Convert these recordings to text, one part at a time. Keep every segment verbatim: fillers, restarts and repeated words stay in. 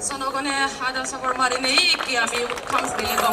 Sonogone ada sabor marinei ikke ami kam bile gom.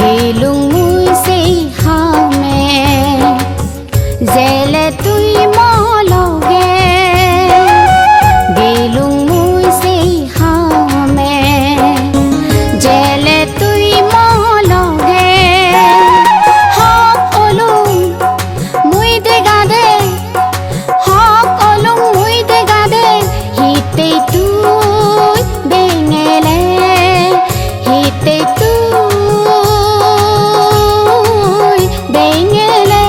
Gelung mui sei hame, jele tui mo loge. Gelung mui sei hame, jele tui mo loge. Hok olung mui degade, hok olung mui degade, hittei tui dengele, hittei tui dengele.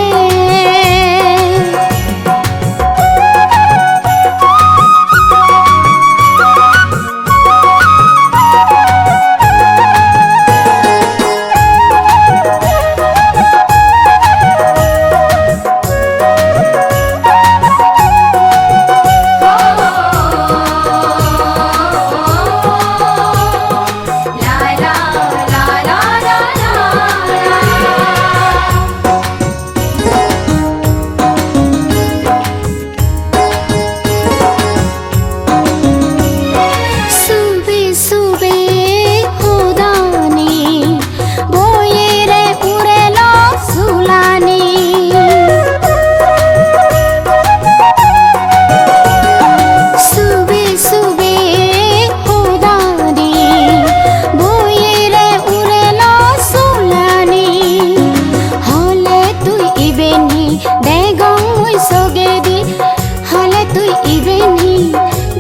Sube sube hodani, boyere urelo sulani. Sube sube hodani, boyere urelo sulani. Hole tui iben hi degong mui sogedi, hole tui iben hi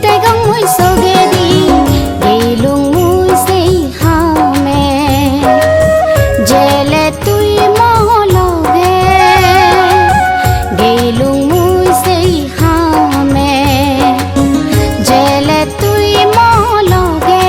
degong mui sogedi. Gelung mui sei hame, jele tui mo loge. Gelung mui sei hame, jele tui mo loge.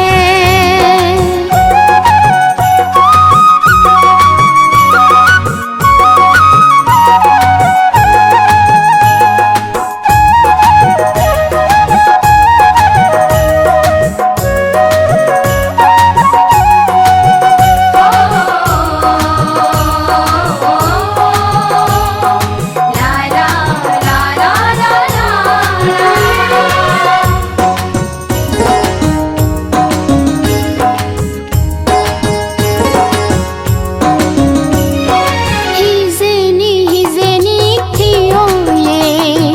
Hijeni, hijeni hi oye,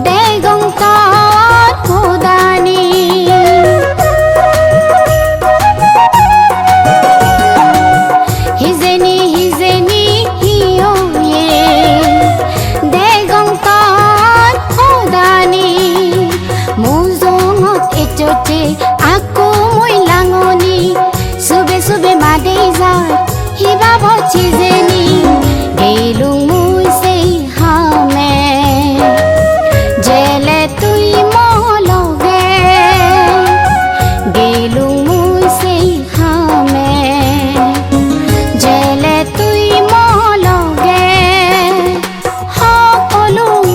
degong tor hodani. Hijeni, hijeni hi oye, degong tor hodani. Mujungot ecchoche akko mui langoni, sube sube madei jai, hi babot hijeni. Gelung mui sei hame, jele tui mo loge. Gelung mui sei hame, jele tui mo loge. Hok olung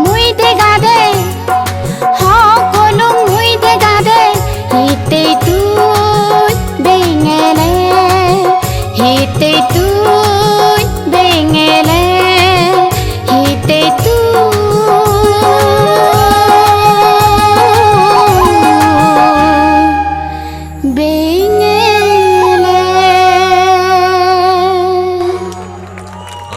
mui degade, hok olung mui degade, hittei tui dengele, hittei